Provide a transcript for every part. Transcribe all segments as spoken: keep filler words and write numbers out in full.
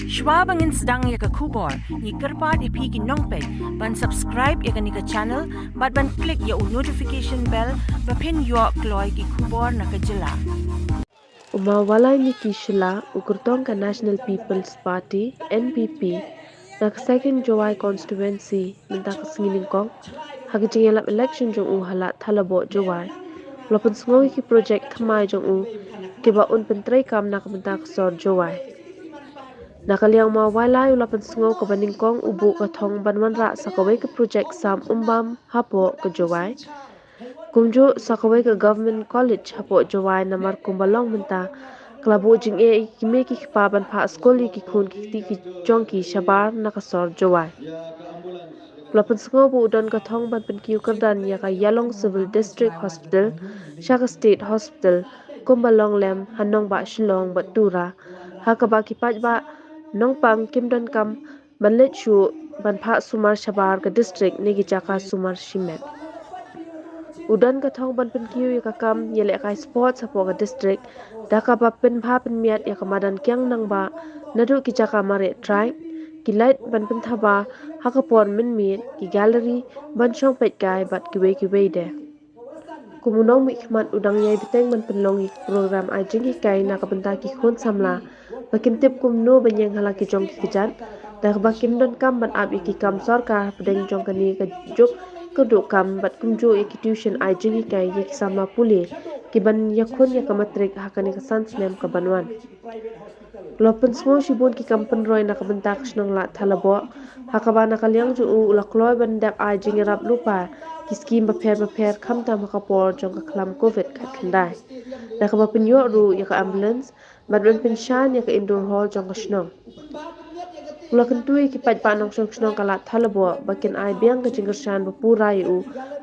Shwa ba ngin sdang ïa ka khubor, ngi kyrpad ïa phi ki nongpeit ban subscribe ïa kane ka channel bad ban click ïa u notification bell ba phin ïoh kloi ki khubor na ka jylla. U Mawalai Miki Shylla, u kyrtong ka National People's Party, N P P, na ka Second Jowai Constituency, mynta ka sngi nyngkong ha ka jingïalap election jong u ha Lad Thalaboh, Jowai, u la pynsngew ïa ki projek thymmai jong u kiba un pyntreikam na ka bynta ka sor Jowai. Na ka liang u Mawalai u la pynsngew kaba nyngkong u buh ka thong ban wanrah sa kawei ka projek sam umbam hapoh ka Jowai, kumjuh sa kawei ka Government College hapoh Jowai, namar kumba long mynta ka la buh jingeh ïa ki kmie ki kpa ban phah skul ïa ki khun ki kti ki jong ki shabar na ka sor Jowai. U la pynsngew ba u don ka thong ban pynkiew kyrdan ïa ka Ïalong Civil District Hospital sha ka State Hospital kumba long lem ha nongbah Shillong bad Tura, ha kaba ki paidbah nongpang kim donkam ban leit shuh ban phah sumar shabar ka district ne ki jaka sumar shimet. U don ka thong ban pynkiew ïa ka kam ïalehkai sports hapoh ka district da kaba pynbha pynmiat ïa ka madan kiang nangbah, naduh ki jaka mareh track, ki light ban pynthaba ha ka por mynmiet, ki gallery ban shong peitkai bad kiwei kiwei de. Kum u nongmihkhmat u dang ïai bteng ban pynlong ïa ki program ai jinghikai na ka bynta ki khun samla ba kin tip kumno ban ïeng ha la ki jong ki kjat, da kaba kim donkam ban ap ïa ki kam sorkar hapdeng jong kane ka juk kyrduh kam bad kumjuh ïa ki tuition ai jinghikai ïa ki samla pule ki ban ïakhun ïa ka matrik ha kane ka san snem ka ban wan. U la pynsngew shibun ki kam pynroi na ka bynta ka shnong Lad Thalaboh, ha kaba na ka liang jong u u la kloi ban dep ai jingïarap lypa ki skim bapher bapher khamtam ha ka por jong ka khlam covid khatkhyndai, da kaba pynïoh ruh ïa ka ambulance bad ban pynshai ïa ka indoor hall jong ka shnong. U la kyntu ïa ki paidbah nongshong shnong ka Lad Thalaboh ba kin ai biang ka jingkyrshan ba pura ïa u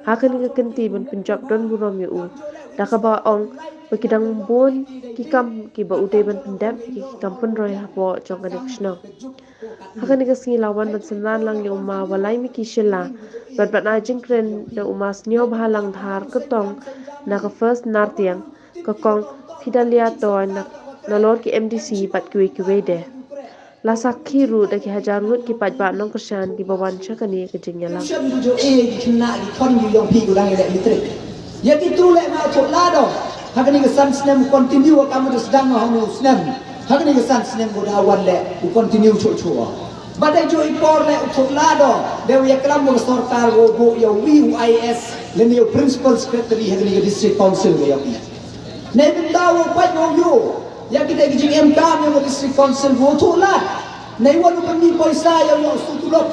ha kane ka kynti ban pynjop don burom ïa u, da kaba ong ba ki dang bun ki kam kiba u dei ban pyndep ïa ki kam pynroi hapoh jong kane ka shnong. Ha kane ka sngi la wan ban synran lang ïa u Mawalai Miki Shylla bad ban ai jingkren da u Ma Sniawbhalang Dhar, kyrtong na ka First Nartiang, ka Kong Fidelia Toy na, nalor ki M D C bad kiwei kiwei de. La sakhi ruh da ki hajar ngut ki paidbah nongkyrshan kiba wan sha kane ka jingïalang. Shem du jo e ki khynnah ki khon ki yong phi ku dang ïaleh matrik. Ïa ki tu leh ma thok la do. Ha kane ka san snem u continue wa kam u sdang ha une u snem. Ha kane ka san snem u da wan leh u continue chuh chuh. Ba dei jo i por leh u thok la do. Dei u ïaklam u sorkar u buh ïa u wi u I A S lane u principal secretary ha kane ka district council ka yong phi. Nei bynta u pait u ïoh ïa kita ki jingem kam ïa ka district council, u thuh lad. Nei wan u pynmih poisa ïa u ïoh su tulop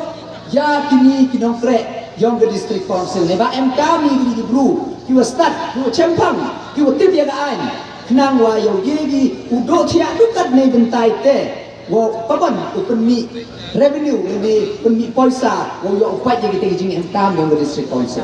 ïa kini ki nongtrei ïong ka district council. Nei ba em kam ïa kini ki bru kiwa stad, kiwa chempang, kiwa tip ïa ka aiñ. Khnang wa ïa u ye ki u doh thiah dukat nei bynta te. Wow, paban u pynmih revenue, lane pynmih poisa, wow ïoh u pait ïa kita ki jingem kam ïong ka district council.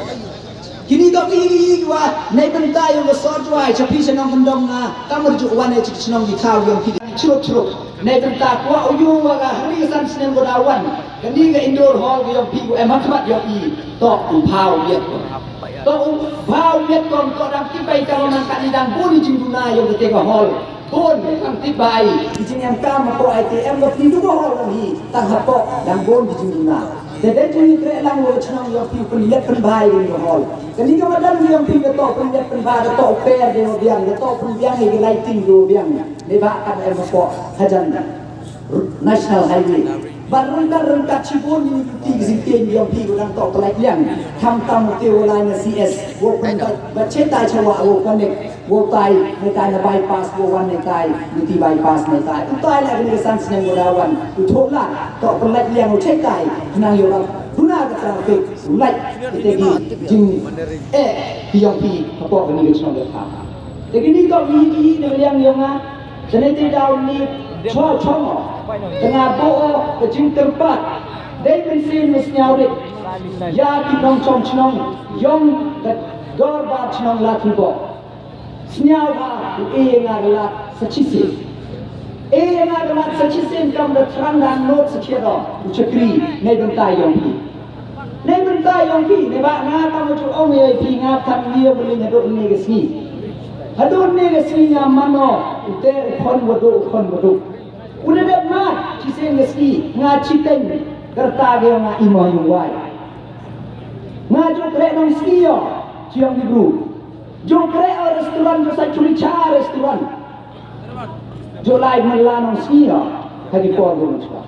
Kini toh ki, ki, ki, ki wa nei bynta ïong ka sor Jowai, cha phi cha nongkyndong nga, ka mut ju wan ïa cha ki chnong ki thaw ïong ki. Chrup chrup. Nei bynta kwah u ïoh wa ka hynriew san snem ko da wan. Kani ka indoor hall ka ïong phi ko em ha khmat ïong i. Toh u phaw miet ko. Toh u phaw miet ko, toh dang tip bai ka nang kani dang bun i jingduna ïong ka te ka hall. Bun, tang tip bai, ki jingem kam hapoh I T M ka phi du ko hol hi, tang hapoh, dang bun ki jingduna. Te dei tu i treh lang wa ka chnong ïa phi pynlep pynbai ïa ka hol. Kani ka madan ïa phi ka toh pynlep pynbai, ka toh per de wa biang, ka toh pynbiang ïa ka lighting de wa biang. Dei ba ka em hapoh, hajan National Highway. Ba ryngkat ryngkat chibun ïa ki ti ki jingtieng ïa phi ka dang toh pynlait liang. Khamtam te wa lai na C S, wa pynlait, ba chetai chawa wa connect. Wow tai, nei tai na bypass, wow wan nei tai, nei ti bypass nei tai. U tai la kani ka san snem wow da wan, u thoh la, toh pynlait liang u check tai, khnang ïoh lam, duna ka traffic, u lait, kita ki jing, eh, ki ïong phi, hapoh kani ka chnong ka tha. Te kini toh ki, ki, ki, na liang ïong nga, te nei te daw ni, cho, cho mo. Te nga bo, ka jingkyrpad, dei mynsiem u sniaw rit, ïa ki nongchong chnong, ïong, ka dorbar chnong la thuh bo. Sniaw ha, u e nga ka lad sa chisien. E nga ka lad sa chisien kam da thrang da nod sa khiat o, u chakri, nei bynta ïong phi. Nei bynta ïong phi, nei ba nga kam u chu ong ïa phi nga than ngi ïong phi haduh ne ka sngi. Haduh ne ka sngi nga mano, u te u khon wadu, u khon wadu. U da dep mat, chi Nga ski, nga chiteng kerta ge nga imo yung wai. Nga ju kreh nong ski yo, chiong di bru. Ju kreh o restaurant ju sa churi cha restaurant. Ju lai man la nong ski yo, ha ki por bu nong chua.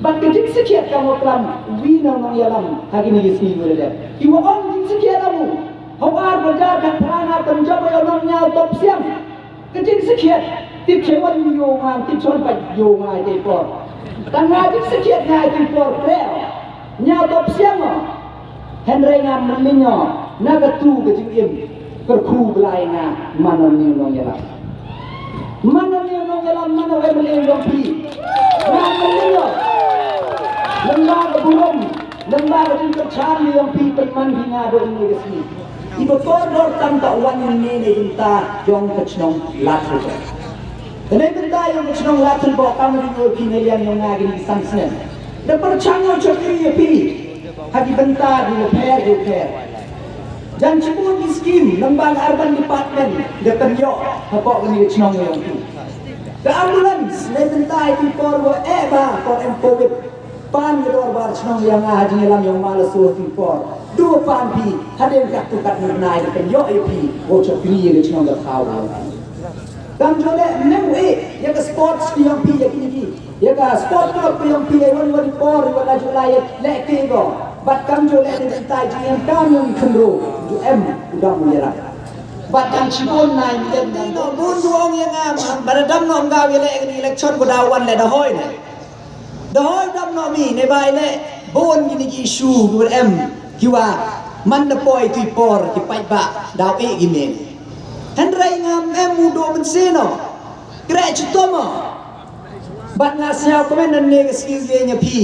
Bad ka jing sakhiat ka mo klam, wi nong nong yalam, ha ki ni ki ski bu de. Ki wa ong jing sakhiat amu. Hau ar bajar ka thrana penjab yo nong nyau top siang. Ka jing sakhiat, tip chewan yo nga, tip chon pat yo nga te por. Tang nga jing sakhiat nga te por kreo. Nya top siang o. Henry nga meninyo, na ka tu ka jing im. Perku belai nga, manon ni nong yalam. Manon ni nong yalam, manon em ni nong pi. Nga meninyo. Lemba ka burom, lemba ka jing kerchan ni nong pi, penman di nga do ni ka sini. Iba kordor tang ka wan ne ne bynta yong ka chnong Ladthilbaw. Ka ne bynta yong ka chnong Ladthilbaw kam ri ngur ki ne liang yong nga gini san snem. Da perchang yong chokri ya pi. Ha ki bynta di pher di pher. Jan chibun di skim nang bang urban department da pynyoh ha pok gini ka chnong yong pi. Ka ambulance ne bynta ya pi por wa eh ba por em covid. Pan ka dorbar chnong ïa nga ha jingïalam ïa u Malasu ha ki por. Du pan phi hadien katto katne bnai da pynïoh ïa phi wow chakri ïa ka chnong ka thaw. Kam ju leh mem u eh ïa ka sports ki ïong phi ïa kine ki. Ïa ka sport club ki ïong phi ïa wan wan por ïa wan la ju lai ïa leh ki go. Bad kam ju leh ne bynta jingïam kam ïong khynroo ju em u dang u ïarap. Bad kam shibun nai ïa bun ju ong ïa nga bad dang ong ga ïa leh election ko da wan leh da hoi ne. Da hoi dam noh mi ne ba i leh bun kine ki issue ki wa em ki wa man da poi tu i por ki paidbah daw eh ki men. Hynrei ngam em u do mynsiem no. Kreh chitom o. Bad nga sñiaw kmen ne ka ski ye nya phi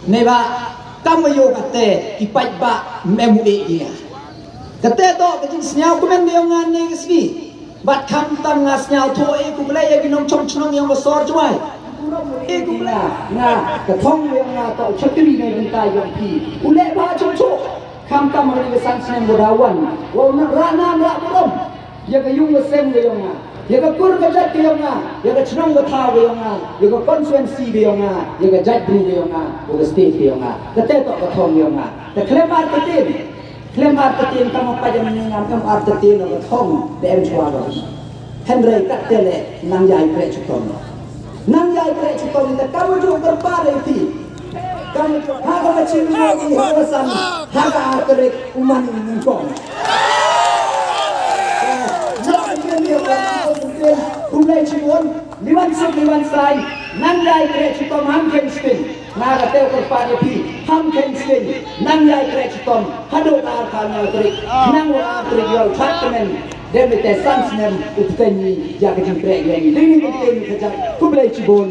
ne ba kam wa yo kate ki paidbah em u eh ki nga. Kate to ka jingsñiaw kmen de yong nga ne ka ski. Bad khamtam nga sñiaw tho e ku Blei ïa ki nongchong chnong yong ka sor Jwai. E ku Blei nga ka thong yong nga to chakri ne bynta yong phi. U leh ba chong cho. Khamtam ha ka san snem ba da wan. Wa na ra na ra burom. Ïa ka yung ka sem ka yong nga. Ïa ka kur ka jat ka yong nga. Ïa ka chnong ka thaw ka yong nga. Ïa ka constituency ka yong nga. Ïa ka jat bru ka yong nga. Ïa ka state ka yong nga. Kate to ka thong yong nga. Ka khlem ar ka tin. Khlem ar ktien tang ma pajam ni ngam em ar ktien no ka thong de em chwa ba. Hynrei kat te le nang jai pre chutom. Nang jai pre chutom ta ka mo ju kar pa re ti. Ka mo ju ha ka ma chi mo ni ha ka san ha ka ar kre u man ni kong. Kumlei chibun. Liwan suk liwan sai, nang jai kreh chitom ham khen sting. Nga ka teu kyrpad ïa phi, ham khen sting. Nang jai kreh chitom, haduh ka ar phaw hynñiew tarik. Nang wa ar tarik ïa u chat kmen. Dem ite san snem u pteng ni ïa ka jingkreh ïa ni. Ding ni ka jingkreh ka jingkreh. Khublei chibun.